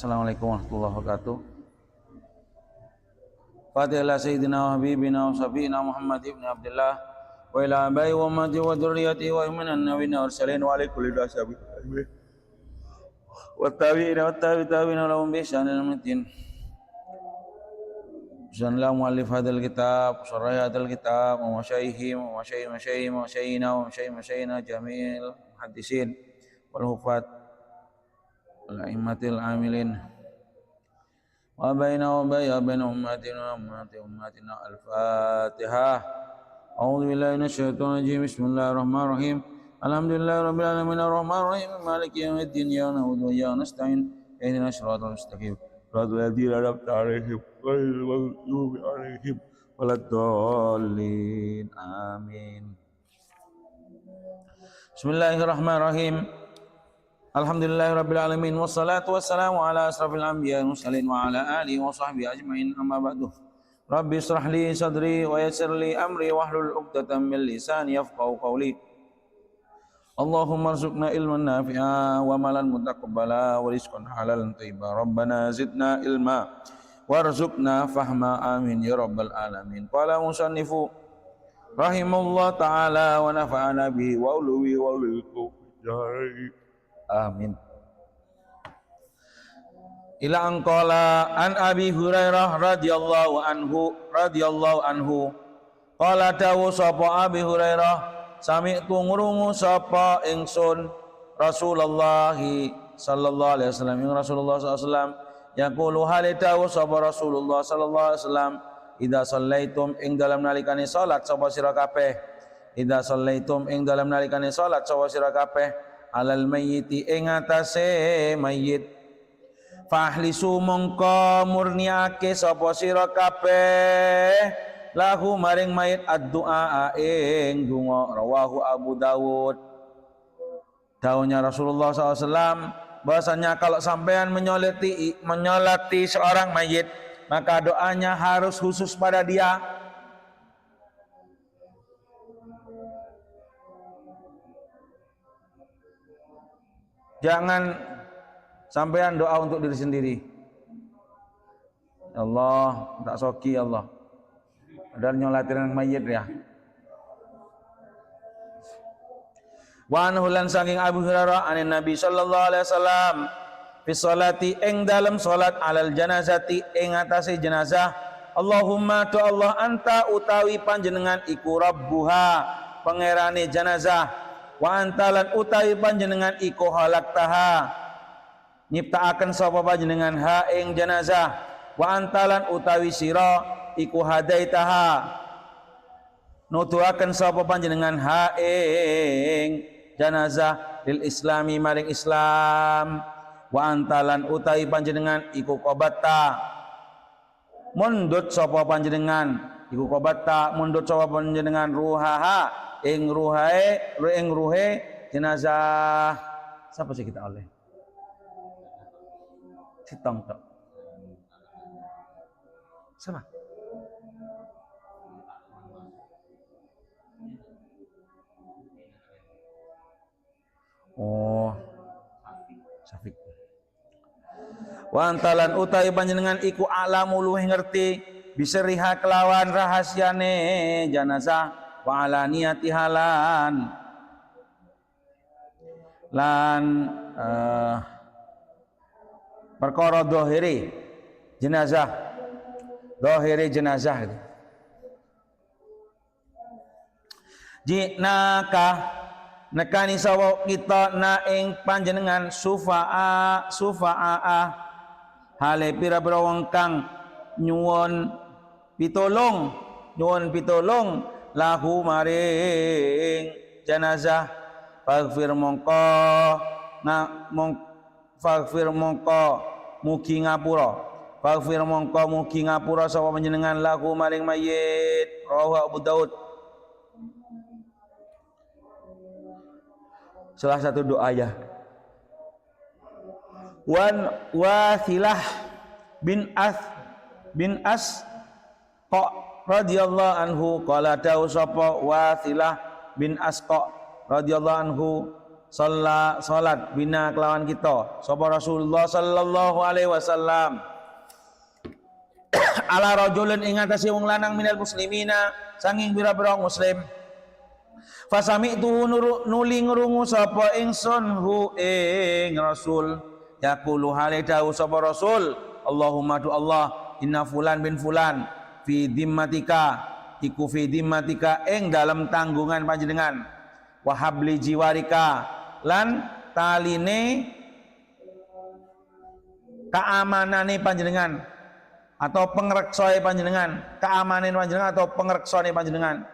Assalamualaikum warahmatullahi wabarakatuh. Fatihah sayyidina wa habibina wa syafi'ina Muhammad ibn Abdullah wa ila abai wa ummati wa dzurriyyati wa minan nabiyina mursalin wa ala kulli ashabi wa tabi'ina wa tabi'ina tabi'ina lahum bi ihsanin ila. Subhanallah muallif hadzal kitab, syarah hadzal kitab, wa masyayikhi wa masyayikh masyayikh masyayina wa masyayikh masyayina jamil muhaddisin wal hufat wal a'immatil amilin wa baina wa baina ummatina ummati ummatina. Al-Fatihah. A'udzu billahi minasyaitonir rajim. Bismillahirrahmanirrahim. Alhamdulillahi rabbil alamin arrahmanir rahim maliki yaumiddin iyyaka na'budu wa iyyaka nasta'in ihdinas siratal mustaqim siratal ladzina an'amta 'alaihim ghairil maghdubi 'alaihim waladdallin. Amin. Bismillahirrahmanirrahim. Alhamdulillahirabbil alamin wassalatu wassalamu ala asrafil anbiya'i wal mursalin wa ala alihi wa sahbihi ajmain, amma ba'du. Rabbi israh li sadri wa yassir li amri wahlul 'uqdatam min lisani yafqahu qawli. Allahumma arzuqna ilman nafi'a wa amalan mutaqabbala wa rizqan halalan thayyiba. Rabbana zidna ilma warzuqna fahma, amin ya rabbal alamin. Qala musannifu rahimahullah ta'ala wa nafa'ana bihi wa uluwi wa uluwikum. Amin. Ila an qala an Abi Hurairah radhiyallahu anhu qala, dawu sapa Abi Hurairah, sami'tu, ngrungu sapa ingsun, Rasulullah sallallahu alaihi wasallam, ing Rasulullah sallallahu alaihi wasallam, yaqulu, hale dawu sapa Rasulullah sallallahu alaihi wasallam, idza sallaitum, ing dalam nalikane salat sapa sira kabeh, idza sallaitum, ing dalam nalikane salat sapa sira kabeh, alal mayyiti, ing atase mayit, fahlisu, mongko murniake sapa sira kabeh, lahu, maring mayit, ad-du'a, ing donga. Rawahu Abu Dawud. Dawuhnya Rasulullah SAW bahwasanya kalau sampean menyolati menyolati seorang mayit, maka doanya harus khusus pada dia. Jangan sampean doa untuk diri sendiri. Ya Allah, tak soki ya Allah. Dan nyolatin mayit ya. Wa anhu, lan saking Abu Hurairah, anin Nabi sallallahu alaihi wasallam, fi salati, ing dalam salat, alal janazati, ing atase jenazah, Allahumma, tu Allah, anta, utawi panjenengan iku, rabbuha, pangerane jenazah, wa anta, lan utawi panjenengan iku, khalaqtaha, nyiptakaken sapa panjenengan, ha, ing jenazah, wa anta, lan utawi sira iku, hadaitaha, nuduhaken sapa panjenengan, ha, ing jenazah, lil islami, maring Islam, wa anta, lan utawi panjenengan iku, qabatta, mundut sapa panjenengan iku, qabatta, mundut sapa panjenengan, ruhaha, ing ruhae, ing ruhe jenazah. Siapa sih kita oleh Sitong tok siapa? Oh, Safik. Wa anta, lan utawi panjenengan iku, a'lamu, luwih ngerti, bisirriha, kelawan rahasiane jenazah, wa alaniyatiha, lan lan perkara dohiri jenazah, dohiri jenazah itu. Ji'naka, nekani sawa kita, na, ing panjenengan, sufa'a sufa'a, hale pira-pira wong kang nyuwun pitulung, nyuwun pitulung, lahu, maring jenazah, faghfir, mongko na mong faghfir, mongko mugi ngapura, faghfir, mongko mugi ngapura sapa panjenengan, lahu, maring mayit. Rawahu Abu Daud. Salah satu doa ya. Wan Wathilah bin As Qa radhiyallahu anhu qala, dawu sapa Wathilah bin Asqa radhiyallahu anhu, Salat bina kelawan kita sapa Rasulullah sallallahu alaihi wasallam ala rajulin ing atase wong lanang minal muslimina sanging pira-pira muslim. Fasami'tu nuli ngrungu sapa ingsun hu ing Rasul yaqulu hale dawuh sapa Rasul, Allahumma du Allah inna fulan bin fulan fi dhimmatika, iku fi dhimmatika ing dalem tanggungan panjenengan, wa habli jiwarika lan taline keamanane panjenengan atau pengreksoe panjenengan, keamanan panjenengan atau pengreksone panjenengan.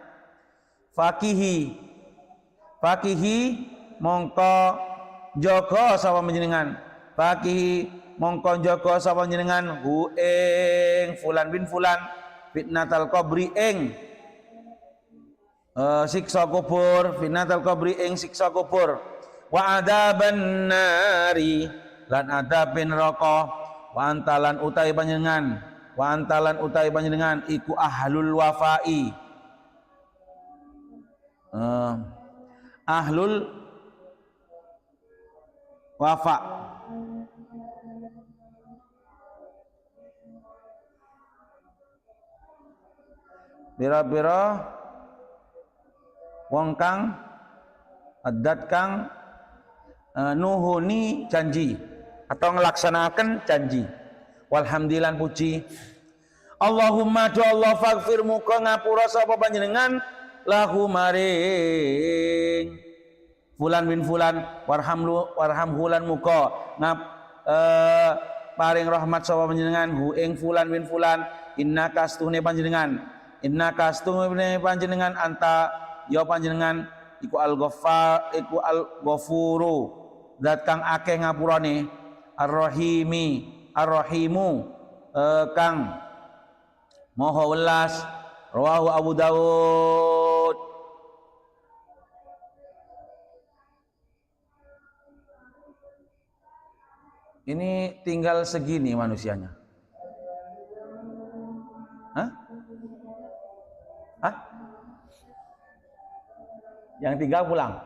Fakihi, fakihi mongko jaga sapa panjenengan, fakihi mongko jaga sapa panjenengan hu ing fulan bin fulan fitnatal qabri ing siksa kubur, fitnatal qabri ing siksa kubur, wa adzaban nari lan adzabin neraka, wa antalan utai panjenengan, wa antalan utai panjenengan iku ahlul wafai, ahlul wafa. Pira-pira wong kang adat kang nuhuni janji atau ngelaksanakan janji. Walhamdulillah puji Allahumma do Allah faghfir muka ngapura sapa panjenengan lahu maring fulan bin fulan, warhamlu warham hulan muka ngap paring rahmat sapa panjenengan hu ing fulan bin fulan, innaka astuhne panjenengan, innaka astuhne panjenengan anta ya panjenengan iku al-ghaffar iku al-ghafuru zat kang akeh ngapurane, ar-rahimi ar-rahimu kang maha welas. Rawahu Abu Dawud. Ini tinggal segini manusianya. Hah? Hah? Yang tiga pulang.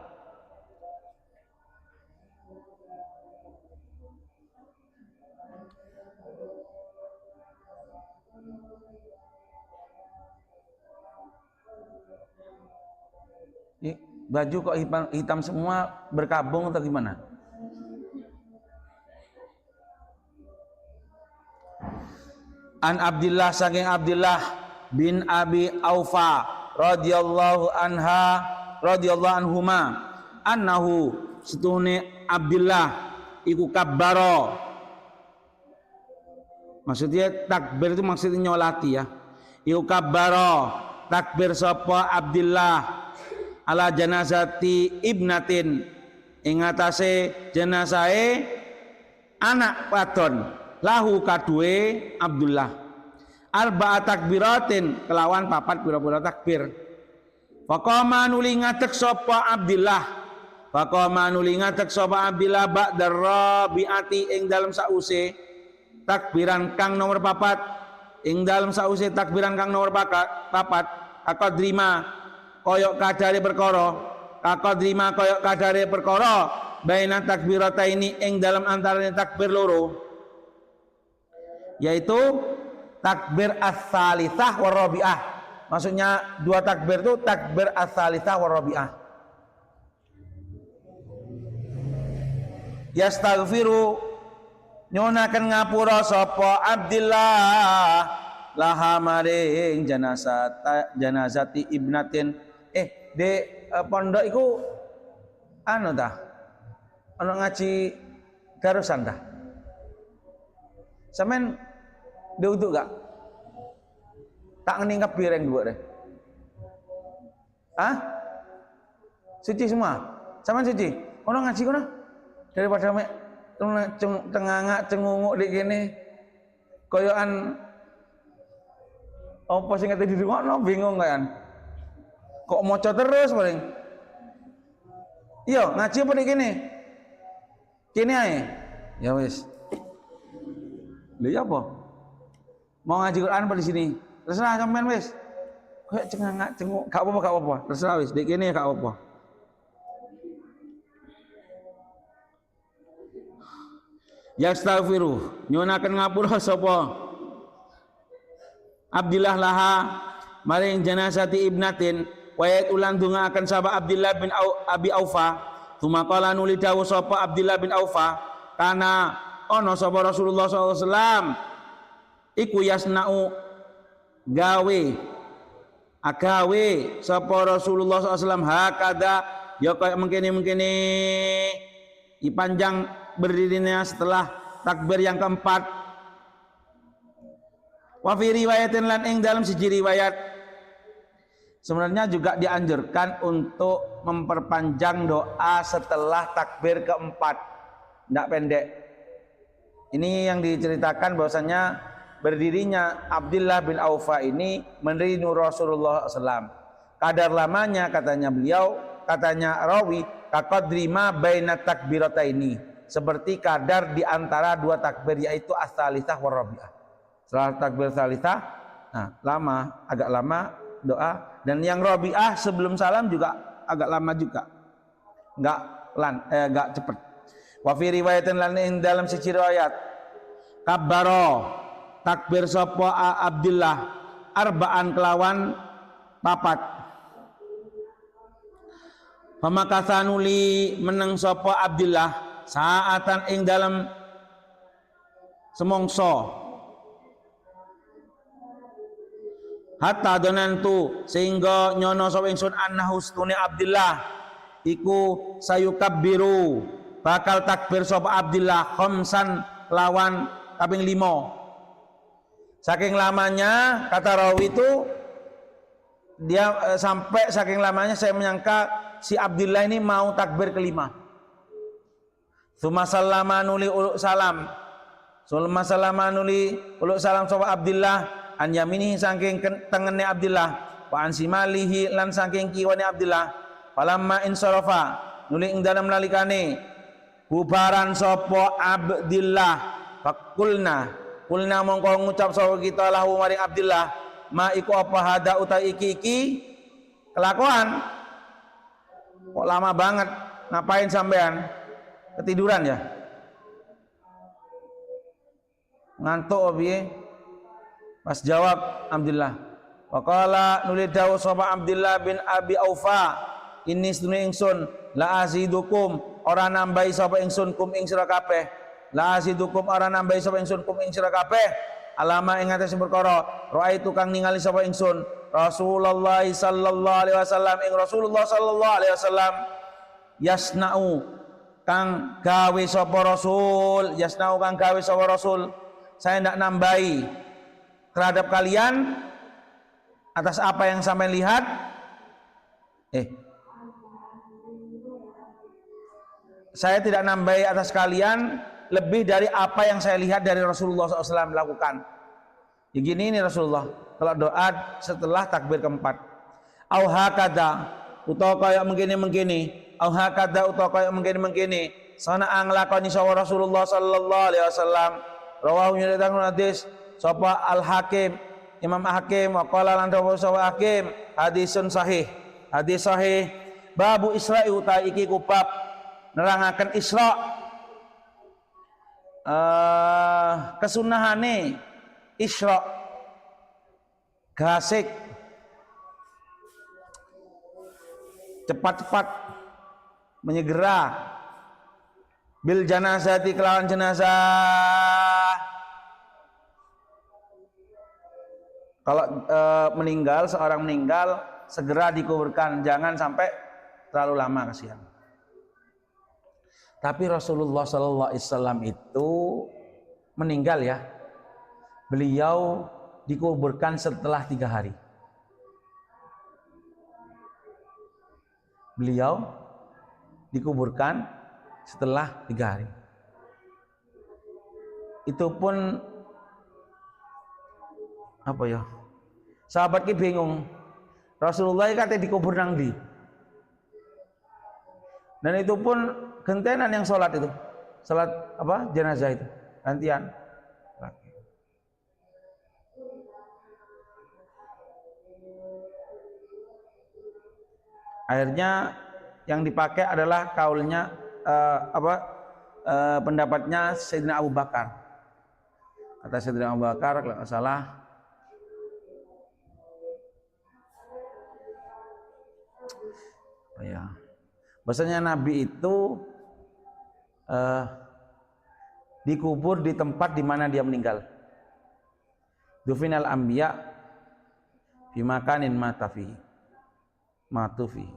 Baju kok hitam semua, berkabung atau gimana? An Abdillah saking Abdillah bin Abi Aufa radhiyallahu anha radhiyallahu anhuma annahu setune Abdillah iku kabbaro. Maksudnya takbir itu maksudnya nyolati ya. Iku kabbaro takbir sapa Abdillah ala janazati ibnatin ing atase jenazahe anak wadon lahu kaduwe Abdullah arba'a takbiratin kelawan papat pira-pira takbir. Faqama nuli ngadeg sapa Abdullah, faqama nuli ngadeg sapa Abdullah ba'da rabiati ing dalem sause takbiran kang nomor papat, ing dalem sause takbiran kang nomor papat akadrima koyok kadare perkara, kakodrima koyok kadare perkara baina takbirataini ing dalam antarane takbir loro, yaitu takbir as-salisah war rabi'ah. Maksudnya dua takbir itu takbir as-salisah war rabi'ah. Yastaghfiru nyonaken ngapura sapa Abdillah laha maring janazati ibnatin. De pondok iku anu ta? Ono ngaji darusan ta? Sampeyan diuduk gak? Tak ngeningkep pireng dhuwur deh. Hah? Suci semua? Sampeyan suci? Ono ngaji kono? Daripada mek tengangak cengunguk di kene koyokan apa sing ngerti dirungokno bingung kayan. Kok maca terus paling. Iya, ngaji apa di kene? Kene ae. Ya wis. Lha iya apa? Mau ngaji Quran apa di sini? Terserah sampean wis. Kayak cengangak cenguk, gak apa-apa, gak apa-apa. Terserah wis, di kene gak apa-apa. Yastaghfiru nyuwunaken ngapura sapa Abdillah laha maring janazati ibnatin wa ulan dongaaken sapa Abdillah bin Abi Aufa. Tumaqala nuli dawuh sapa Abdillah bin Aufa kana ana sapa Rasulullah sallallahu alaihi wasallam iku yasna'u gawe agawe sapa Rasulullah sallallahu alaihi wasallam hakada ya kaya mengkene-mengkene dipanjang berdirinya setelah takbir yang keempat. Wa fi riwayatin lan ing dalam siji riwayat sebenarnya juga dianjurkan untuk memperpanjang doa setelah takbir keempat, tidak pendek. Ini yang diceritakan bahwasanya berdirinya Abdillah bin Aufa ini menerima Rasulullah SAW. Kadar lamanya katanya beliau, katanya rawi, kaqadri ma baina takbirataini, seperti kadar di antara dua takbir yaitu as-salisah war rabi'ah. Setelah takbir salisah, nah lama, agak lama doa, dan yang rabi'ah sebelum salam juga agak lama juga. Enggak enggak cepat. Wa fi riwayatin lan ing dalam siji riwayat kabbara takbir sapa Abdillah arba'an kelawan papat. Pamakasanuli meneng sapa Abdillah saatan ing dalam semongso hatta donantu sehingga nyono sapa ingsun annahu stune Abdillah iku sayukabbiru bakal takbir sapa Abdillah khamsan lawan kaping 5. Saking lamanya kata rawi itu dia sampai saking lamanya saya menyangka si Abdillah ini mau takbir kelima. Tsumma sallama nuli uluk salam. Tsumma sallama nuli uluk salam sapa Abdillah an yaminihi saking tengene Abdillah wa an simalihi lan saking kiwane Abdillah. Falamma insarafa nuli ing dalem nalikane bubaran sapa Abdillah faqulna kulna mongko ngucap sapa kita lahu maring Abdillah ma iku apa hada uta iki-iki kelakuan kok lama banget, ngapain sampean, ketiduran ya, ngantuk piye? Pas jawab Abdillah waqala nuli dawuh sapa Abdillah bin Abi Aufa inni sedune ingsun la azidukum ora nambahi sapa ingsun kum ing sira kabeh la azidukum ora nambahi sapa ingsun kum ing sira kabeh alama ing atase perkara raaitu kang ningali sapa ingsun Rasulullah sallallahu alaihi wasallam ing Rasulullah sallallahu alaihi wasallam yasna'u kang gawe sapa Rasul yasna'u kang gawe sapa Rasul. Saya ndak nambahi terhadap kalian atas apa yang sampean lihat. Saya tidak nambahi atas kalian lebih dari apa yang saya lihat dari Rasulullah SAW lakukan. Ya gini ini Rasulullah kalau doa setelah takbir keempat. Au hakada utawa kaya mengkini-mengkini, au hakada utawa kaya mengkini-mengkini. Sana nglakoni sapa Rasulullah sallallahu alaihi wasallam. Rawahu nyeritakan hadis sapa Al-Hakim, Imam Hakim wa qala lan dawuh sapa Hakim, hadisun sahih. Hadis sahih. Babu Isra'i uta iki kubab nerangaken Isra. Kesunahane Isra gasik cepat-cepat menyegera bil janazati kelawan jenazah. Kalau meninggal, seorang meninggal segera dikuburkan, jangan sampai terlalu lama, kasihan. Tapi Rasulullah sallallahu alaihi wasallam itu meninggal ya. Beliau dikuburkan setelah 3 hari. Beliau dikuburkan setelah 3 hari. Itu pun apa ya? Sahabat ki bingung. Rasulullah katanya dikubur nang ndi? Dan itu pun gentenan yang sholat itu, sholat apa jenazah itu, gantian. Akhirnya yang dipakai adalah kaulnya pendapatnya Sayyidina Abu Bakar. Kata Sayyidina Abu Bakar kalau nggak salah, apa ya? Bahasanya Nabi itu dikubur di tempat di mana dia meninggal. Dufinal anbiya fi makanin mata fihi. Matu fihi.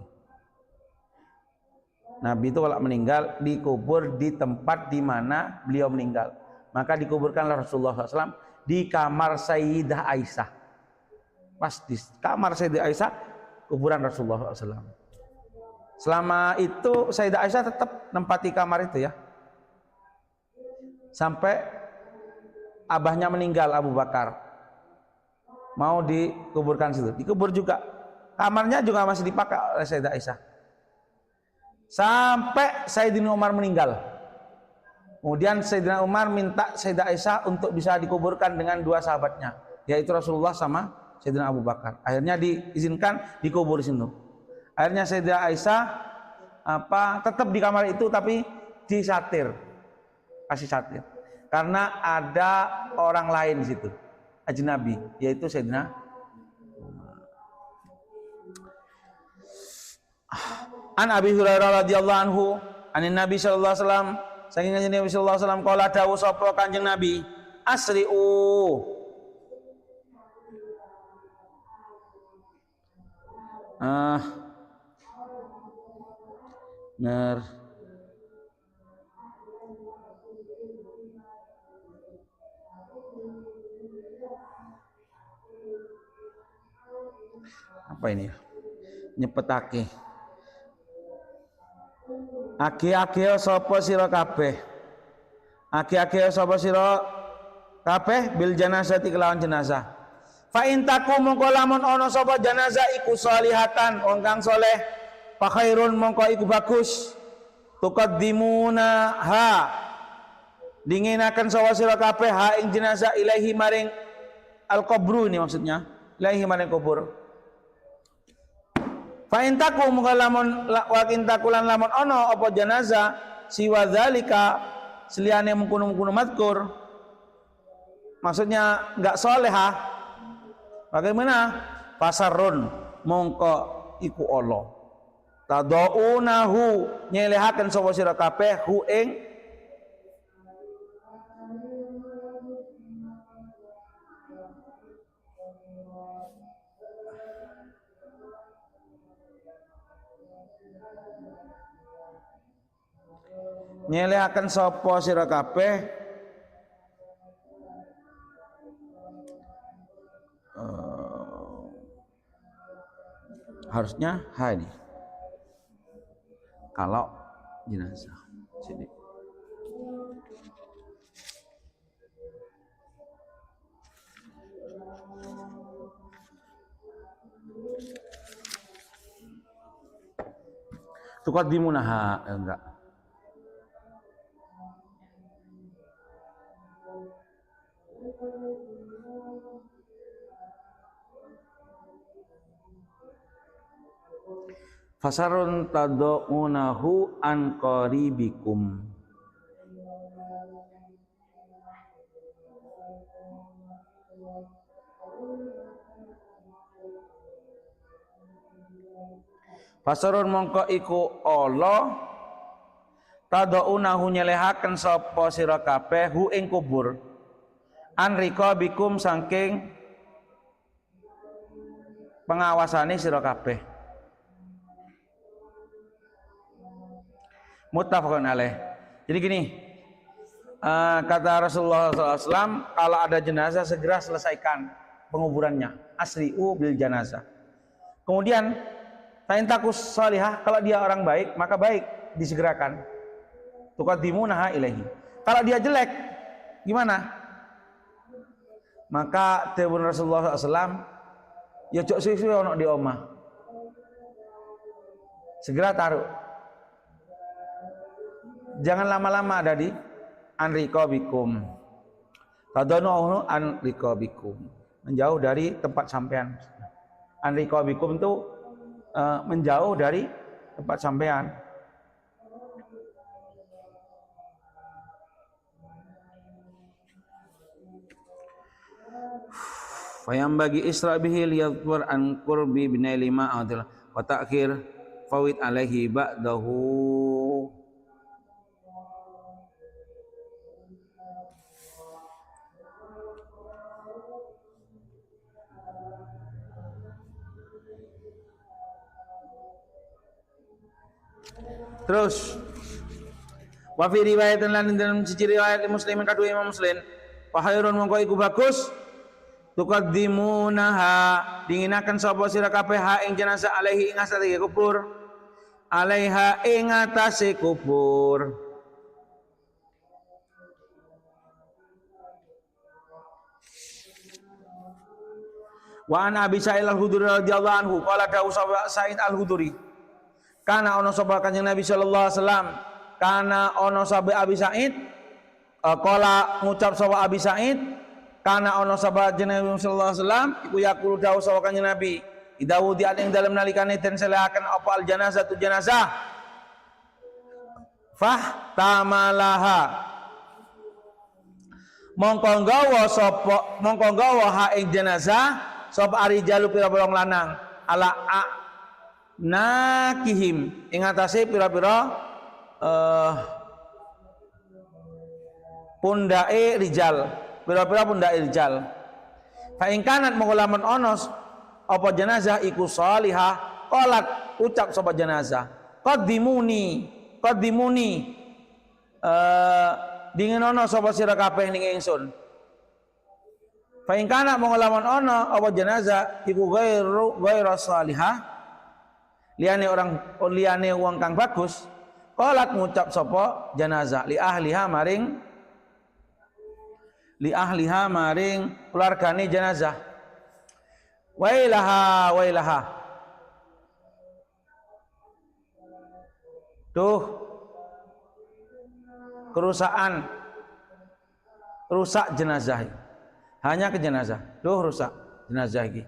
Nabi itu kalau meninggal dikubur di tempat di mana beliau meninggal. Maka dikuburkanlah Rasulullah SAW di kamar Sayyidah Aisyah. Pas di kamar Sayyidah Aisyah kuburan Rasulullah SAW. Selama itu Sayyidah Aisyah tetap nempati kamar itu ya. Sampai abahnya meninggal, Abu Bakar. Mau dikuburkan situ, dikubur juga. Kamarnya juga masih dipakai oleh Sayyidah Aisyah. Sampai Sayyidina Umar meninggal. Kemudian Sayyidina Umar minta Sayyidah Aisyah untuk bisa dikuburkan dengan dua sahabatnya, yaitu Rasulullah sama Sayyidina Abu Bakar. Akhirnya diizinkan dikubur di situ. Akhirnya Sayyidah Aisyah tetap di kamar itu tapi disatir, kasih satir, karena ada orang lain di situ, ajnabi, yaitu Sayyidina Umar. An Abi Hurairah radhiyallahu anhu, anin Nabi sallallahu alaihi wasallam, saking Kanjeng Nabi sallallahu alaihi wasallam kala dawuh sapa Kanjeng Nabi, asri'u. Ner apa ini? Nyepetake. Age-age sapa sira kabeh? Age-age sapa sira kabeh bil janazati kelawan jenazah. Fa in taku mongko lamun ana sapa jenazah iku salihatan wong kang saleh, fa khairun mongko iku bagus. Tuqaddimuna ha dinginaken sapa sira kabeh ha ing jenazah ilahi maring al qabru, ini maksudnya ilahi maring kubur. Fa in taku mongko lamun wa in takulan lamun ana apa jenazah siwa zalika seliyane mengkono-mengkono mazkur, maksudnya enggak salehah, bagaimana? Fasarrun mongko iku Allah tadaunahu nyelehaken sapa sira kabeh hu ing nyelehaken sapa sira kabeh harusnya H ini kalau jenazah sini. Tuqaddimunaha enggak. Fasarun tadaunahu an qaribikum. Fasarun mongko iku Allah tadaunahu nyelehaken sapa sira kabeh hu ing kubur an riqabikum saking pengawasane sira kabeh. Muttafaqun alaih. Jadi gini, kata Rasulullah SAW, kalau ada jenazah segera selesaikan penguburannya. Asri'u bil jenazah. Kemudian, fa in takus salihah, kalau dia orang baik, maka baik disegerakan. Tuqaddimunaha ilaihi. Kalau dia jelek, gimana? Maka dawuh Rasulullah SAW, ya jok suwe-suwe ono di omah. Segera taruh. Jangan lama-lama ada di anriqabikum. Tadanu anriqabikum. Menjauh dari tempat sampean. Anriqabikum itu menjauh dari tempat sampean. Fayam bagi isra bihi liyadhkur an qurbi binaili ma adil wa ta'khir fawit alaihi ba'dahu. Terus wa fi riwayatin lan dalam siji riwayat Muslimin kadua Imam Muslim, wa khairun mongko iku bagus tuqaddimunaha dinginaken sapa sira kabeh ha ing jenazah alaihi ing atase kubur, alaiha ing atase kubur. Wa an Abi Sa'id Al-Khudri radhiyallahu anhu qala dawu Sa'id Al-Khudri kana ono sapa Kanjeng Nabi sallallahu alaihi wasallam, kana ono sapa Abi Sa'id qala ngucap sapa Abi Sa'id kana ono sapa Nabi sallallahu alaihi wasallam iku yaqulu dawuh sapa Kanjeng Nabi idza wudi'at ing dalem nalikane den selehaken apa al janazatu jenazah fah tamalaha mongko nggawa sapa, mongko nggawa ha ing jenazah sapa arijalu pira-pira lanang ala nakihim ing atase pira-pira pundake rijal, pira-pira pundake rijal. Fa ing kanat mongko lamun ono apa jenazah iku salihah qalat ucap sapa jenazah qaddimuni qaddimuni dingenono sapa sira kabeh ning ingsun. Fa ing kana mongko lamun ono apa jenazah iku ghairu salihah liyane orang liyane wong kang bagus qalat ngucap sapa jenazah li ahliha maring li ahliha maring keluargane jenazah wailaha wailaha tuh kerusakan rusak jenazah, hanya ke jenazah tuh rusak jenazah iki.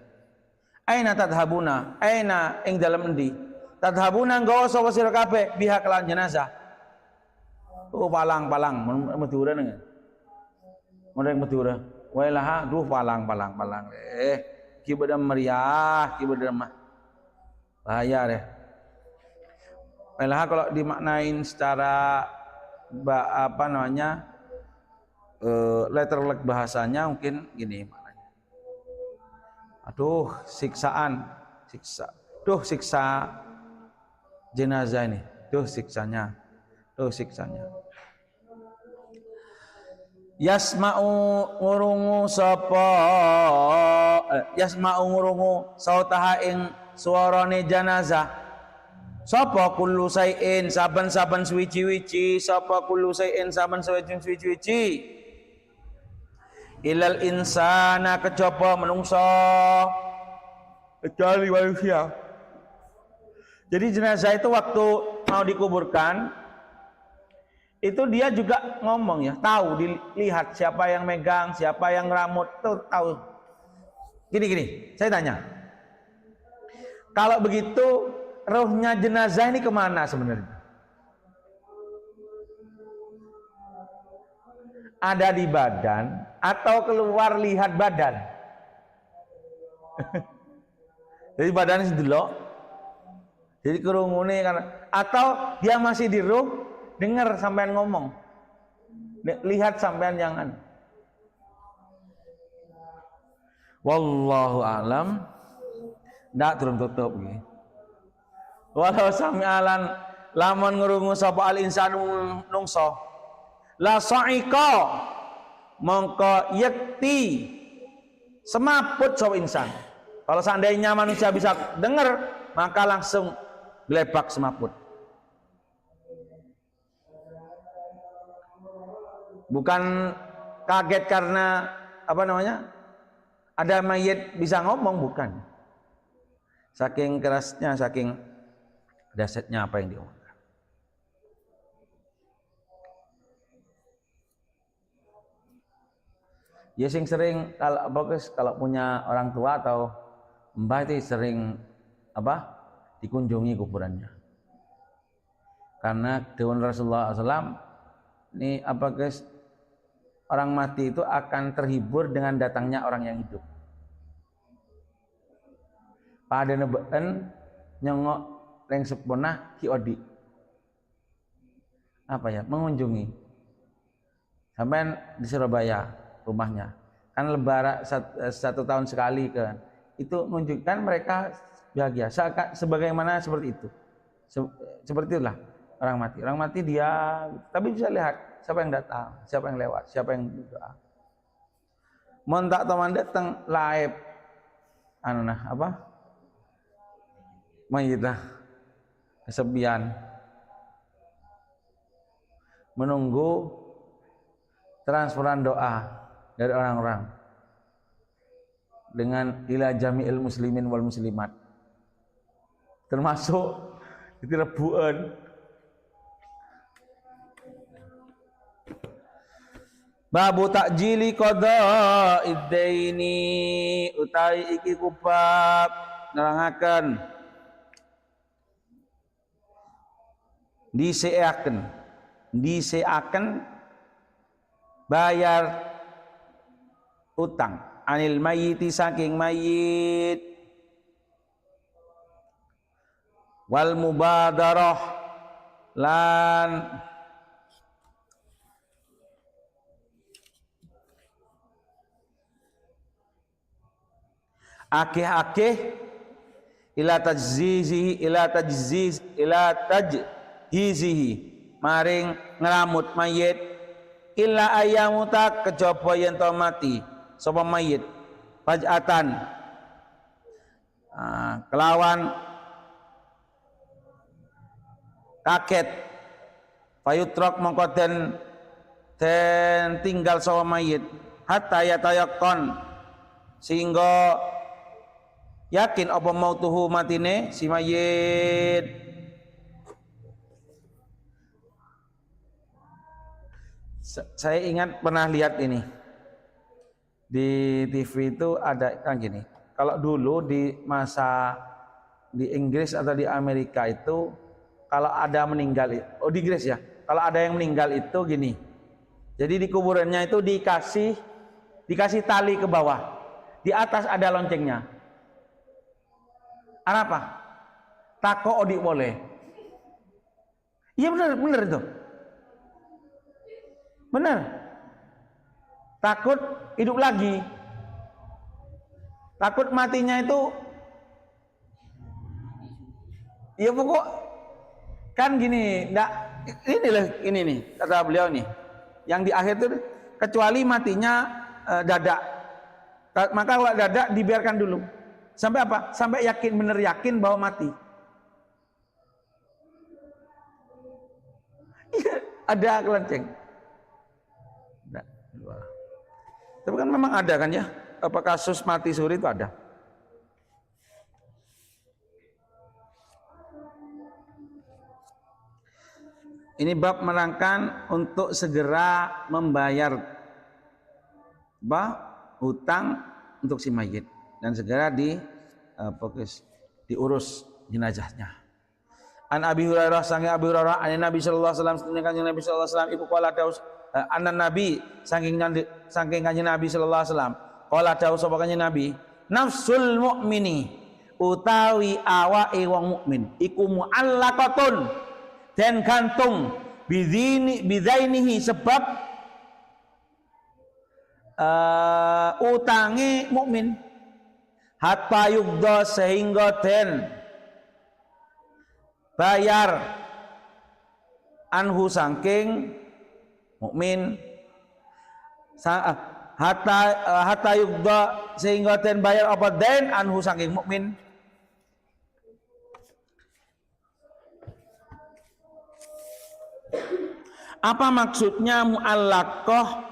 Aina tadhabuna, aina ing dalem endi tadhabuna nggawa sapa sira kabeh biha kelan jenazah. Oh palang-palang Madura neng. Mereka Madura. Wailaha duh palang-palang palang. Ki beda meriah, ki beda mah. Bahaya deh. Wailaha kalau dimaknain secara apa namanya? Letterlek bahasanya mungkin gini maknanya. Aduh, siksaan, siksa. Duh, siksa jenazah ini. Duh, siksanya. Duh, siksanya. Yasma'u ngurungu sapa yasma'u ngurungu sautaha ing suarane jenazah sapa kullu sain saben-saben suwiji-wiji sapa kullu sain saben suwiji-wiji ilal insana kejaba menungso kecuali manusia. Jadi jenazah itu waktu mau dikuburkan itu dia juga ngomong ya, tahu, dilihat siapa yang megang, siapa yang ngeramut, tuh tahu. Gini-gini, saya tanya. Kalau begitu, rohnya jenazah ini kemana sebenarnya? Ada di badan atau keluar lihat badan? Jadi badannya sedelok, jadi kerungune karena atau dia masih di roh, dengar sampean ngomong, lihat sampean jangan. Wallahu alam. Ndak turun tutup iki. Walau sami'alan lamun ngrungu sapa al insanu nungso la sa'iqa mongko yekti semaput sapa insan. Kalau seandainya manusia bisa dengar maka langsung glebak semaput. Bukan kaget karena apa namanya ada mayit bisa ngomong, bukan. Saking kerasnya, saking dahsyatnya apa yang diomongkan. Ya sing sering kalau bagus kalau punya orang tua atau mbah itu sering apa dikunjungi kuburannya. Karena Dewan Rasulullah SAW ini apa guys, orang mati itu akan terhibur dengan datangnya orang yang hidup. Pada nebeen nyongok leng seponah ki odi. Apa ya? Mengunjungi. Sampai di Surabaya rumahnya. Kan lebaran satu tahun sekali kan. Itu menunjukkan mereka bahagia. Sebagaimana seperti itu. Seperti itulah orang mati. Orang mati dia, tapi bisa lihat siapa yang datang, siapa yang lewat, siapa yang berdoa. Mun tak teman datang laib anu nah apa? Mayitah kesepian, menunggu transferan doa dari orang-orang dengan ila jami'il muslimin wal muslimat, termasuk itu rebuan. Babu takjili qada'id daini, utawi iki kubab nerangaken dhiseaken bayar utang anil mayyiti saking mayyit wal mubadarah lan akeh-akeh ila tajzihi ila tajziz ila tajhizihi maring ngramut mayit illa ayamuta kejaba yen to mati sapa mayit faj'atan kelawan kaget fayutrok mongko den tinggal sapa mayit hatta yatayakon sehingga yakin apa mautuhu matine si mayit. Saya ingat pernah lihat ini di TV itu ada kan gini. Kalau dulu di masa di Inggris atau di Amerika itu kalau ada meninggal, oh di Inggris ya, kalau ada yang meninggal itu gini. Jadi di kuburannya itu dikasih tali ke bawah, di atas ada loncengnya. Apa? Tako odik boleh. Iya benar, benar itu. Benar. Takut hidup lagi. Takut matinya itu. Ya pokok kan gini, enggak, inilah ini nih kata beliau nih. Yang di akhir itu kecuali matinya dadak. Maka kalau dadak dibiarkan dulu. Sampai apa? Sampai yakin, benar yakin bahwa mati. Iya, ada kelonceng. Nah, tapi kan memang ada kan ya? Apa kasus mati suri itu ada. Ini bab menerangkan untuk segera membayar apa? Hutang untuk si mayit dan segera di fokus diurus jenazahnya. An Abi Hurairah sange Abi Hurairah an Nabi sallallahu alaihi wasallam sedene Kanjeng Nabi sallallahu alaihi wasallam iku qala daus anan Nabi saking Kanjeng Nabi sallallahu alaihi wasallam qala daus sapa Kanjeng Nabi nafsul mukmini utawi awake wong mukmin iku muallaqatun den gantung bidzini bidzainihi sebab utange mukmin hatta yugda sehingga den bayar anhu saking mukmin hatta yugda sehingga den bayar apa den anhu saking mukmin. Apa maksudnya mu'allaqah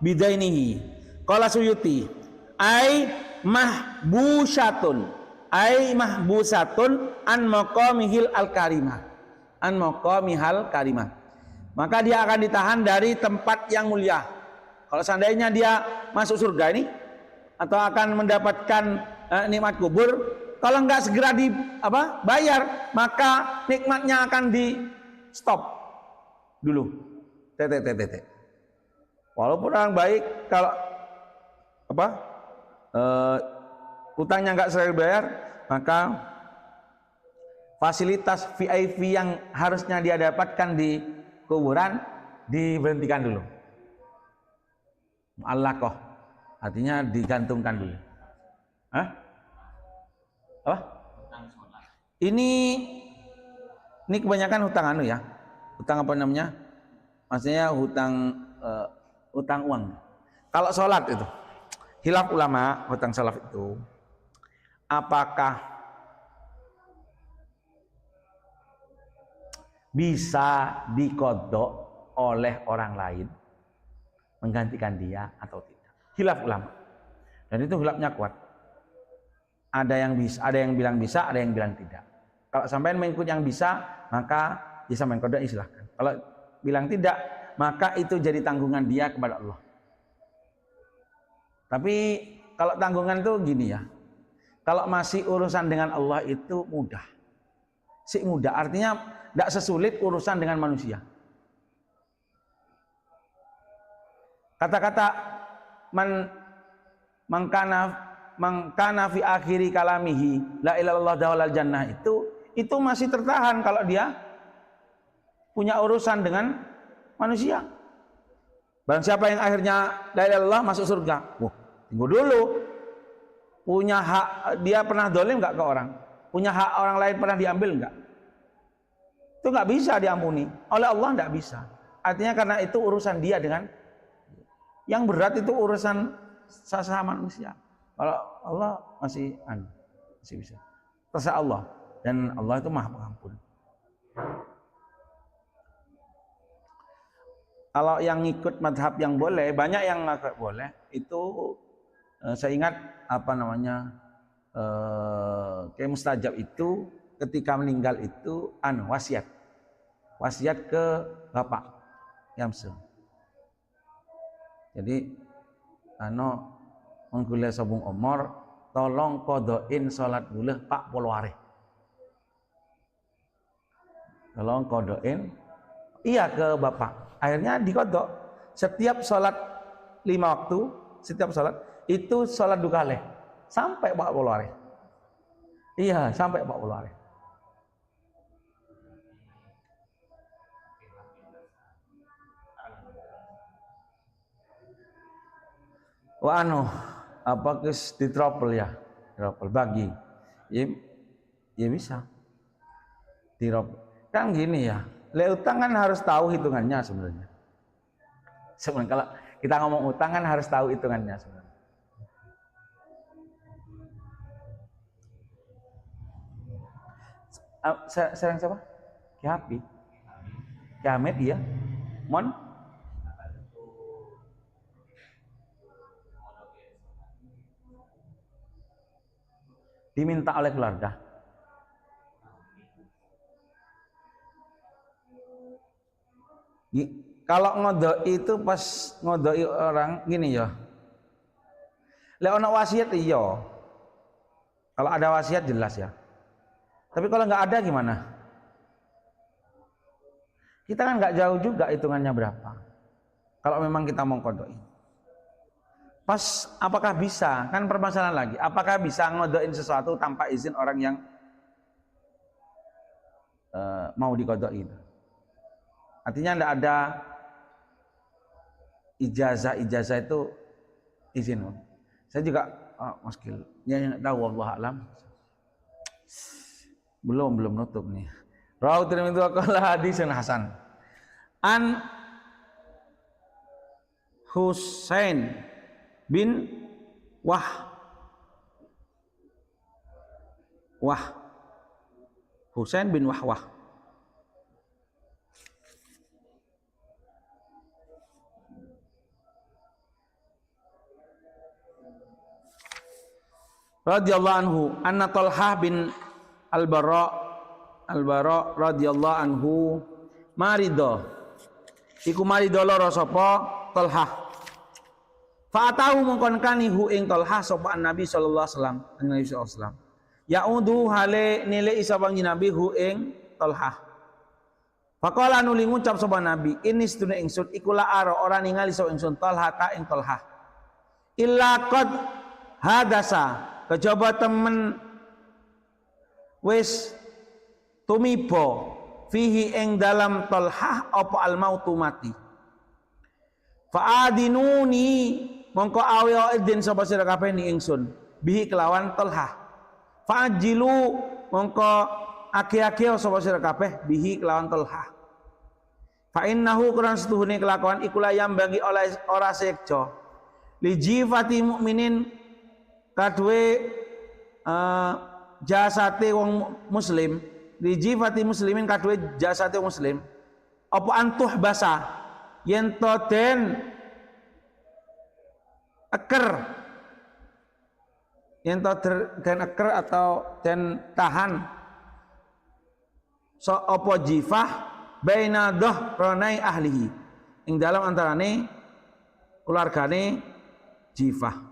bidainihi? Qala Suyuti ai mahbusatun ai mahbusatun an maqamihil al-karimah an maqamihal karimah, maka dia akan ditahan dari tempat yang mulia. Kalau seandainya dia masuk surga ini atau akan mendapatkan nikmat kubur, kalau enggak segera di apa bayar, maka nikmatnya akan di stop dulu. TTTT. Walaupun orang baik kalau apa utangnya nggak segera bayar, maka fasilitas VIP yang harusnya dia dapatkan di kuburan diberhentikan dulu. Mu'allaqah artinya digantungkan dulu. Hah? Apa? Ini kebanyakan hutang anu ya. Hutang apa namanya? Maksudnya hutang hutang uang. Kalau sholat itu, khilaf ulama hutang sholat itu, apakah bisa dikodok oleh orang lain menggantikan dia atau tidak? Khilaf ulama. Dan itu khilafnya kuat. Ada yang bisa, ada yang bilang bisa, ada yang bilang tidak. Kalau sampean mengikut yang bisa, maka bisa main kodok, silahkan. Kalau bilang tidak, maka itu jadi tanggungan dia kepada Allah. Tapi kalau tanggungan itu gini ya, kalau masih urusan dengan Allah itu mudah. Si mudah, artinya tidak sesulit urusan dengan manusia. Kata-kata man mangkana fi akhiri kalamihi la ilallah dawalal jannah itu masih tertahan kalau dia punya urusan dengan manusia. Barang siapa yang akhirnya la ilaha illallah masuk surga. Wah, tunggu dulu. Punya hak dia pernah dolim nggak ke orang? Punya hak orang lain pernah diambil nggak? Itu nggak bisa diampuni oleh Allah, nggak bisa. Artinya karena itu urusan dia dengan yang berat itu urusan sesama manusia. Kalau Allah masih masih bisa. Terserah Allah, dan Allah itu Maha Pengampun. Kalau yang ikut madhab yang boleh, banyak yang nggak boleh, itu saya ingat apa namanya kayak mustajab itu ketika meninggal itu wasiat, wasiat ke bapak Yamsu. Jadi menggule sabung omor, tolong kodoin sholat guleh Pak Polware. Tolong kodoin, iya ke bapak. Akhirnya dikodok. Setiap sholat 5 waktu, setiap sholat itu sholat dukale sampai Pak Polware. Iya, sampai Pak Polware. Wah apa kes di trouble ya? Trouble bagi. Ya, ya bisa. Di kan gini ya. Le utang kan harus tahu hitungannya sebenarnya. Sebenarnya kalau kita ngomong utang kan harus tahu hitungannya sebenarnya. Serang siapa? Ki Hapi. Ki Ahmed iya. Mon? Diminta oleh keluarga. Kalau ngodoi itu pas ngodoi orang gini ya. Lek ono wasiat iya. Kalau ada wasiat jelas ya. Tapi kalau nggak ada gimana? Kita kan nggak jauh juga hitungannya berapa. Kalau memang kita mau kodoi. Pas apakah bisa? Kan permasalahan lagi. Apakah bisa ngodoin sesuatu tanpa izin orang yang mau dikodoi itu? Artinya tidak ada ijazah itu izin. Saya juga muskil. Ya yang tahu wallahu alam. Belum nutup nih. Rawi Tirmidzi wa qala hadisun hasan. An Husain bin Wah Husain bin Wahwah. Radhiyallahu anhu anna Talhah bin Al-Bara radhiyallahu anhu marido iku marido lara sapa Talhah. Fa'atahu mongkon kani hu ing Talhah sapa Nabi sallallahu alaihi wasallam, Nabi sallallahu alaihi wasallam. Ya'udu hale nilai sapa Nabi hu ing Talhah. Faqala nuli ngucap sapa Nabi, ini sedune ingsun iku la ara ora ningali sapa ingsun Talhah ta ing Talhah. Illa qad hadasa kejaba temen wis tumiba fihi ing dalam Talhah apa al mautu mati. Fa'adinuni mongko awe idin sapa sira kabeh ni ingsun bihi kelawan Talhah. Fa'ajilu mongko ake-ake sapa sira kabeh bihi kelawan Talhah. Fa innahu kurang setuhune kelakuan iku layam bagi oleh ora sekjo li jifati mukminin kaduwe jasate wong muslim, li jifati muslimin kaduwe jasate wong muslim apa antuh basa yen to den eker, yen to den eker atau den tahan so apa jifah baina dhahranai ahlihi ing dalam antarane keluargane jifah.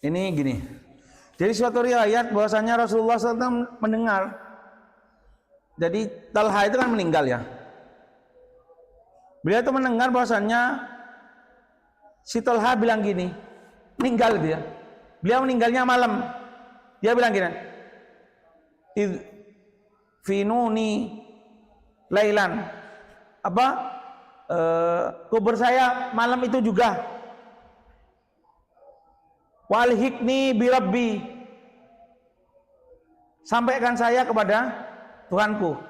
Ini gini. Jadi suatu riwayat bahwasanya Rasulullah SAW mendengar. Jadi Talha itu kan meninggal ya. Beliau itu mendengar bahwasanya si Talha bilang gini, meninggal dia. Beliau meninggalnya malam. Dia bilang gini, "Finuni lailan." Apa? Kubur saya malam itu juga. Walhikni birabbi, sampaikan saya kepada Tuhanku.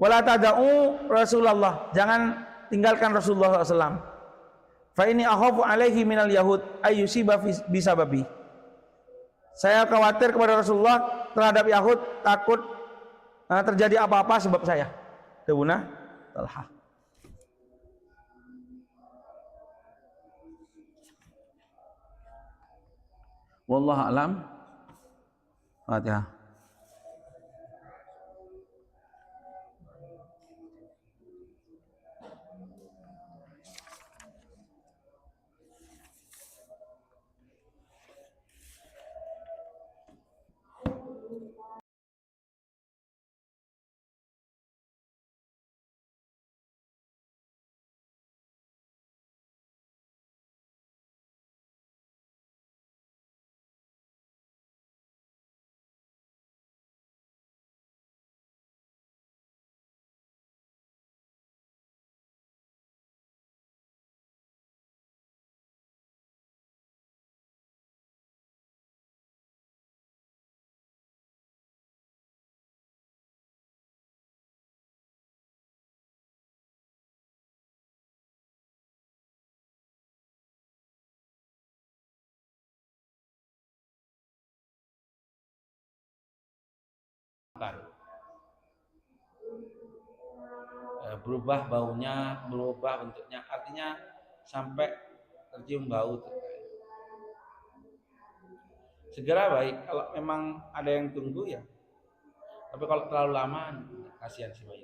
Wala tada'u Rasulullah, jangan tinggalkan Rasulullah SAW. Fa ini akhafu alaihi minal yahud ayyusiba bisababi. Saya khawatir kepada Rasulullah terhadap Yahud, takut terjadi apa-apa sebab saya. Dewuna Talha. Wallahu a'lam. Fatihah. Berubah baunya, berubah bentuknya, artinya sampai tercium bau. Segera baik, kalau memang ada yang tunggu ya. Tapi kalau terlalu lama, kasihan si bayi.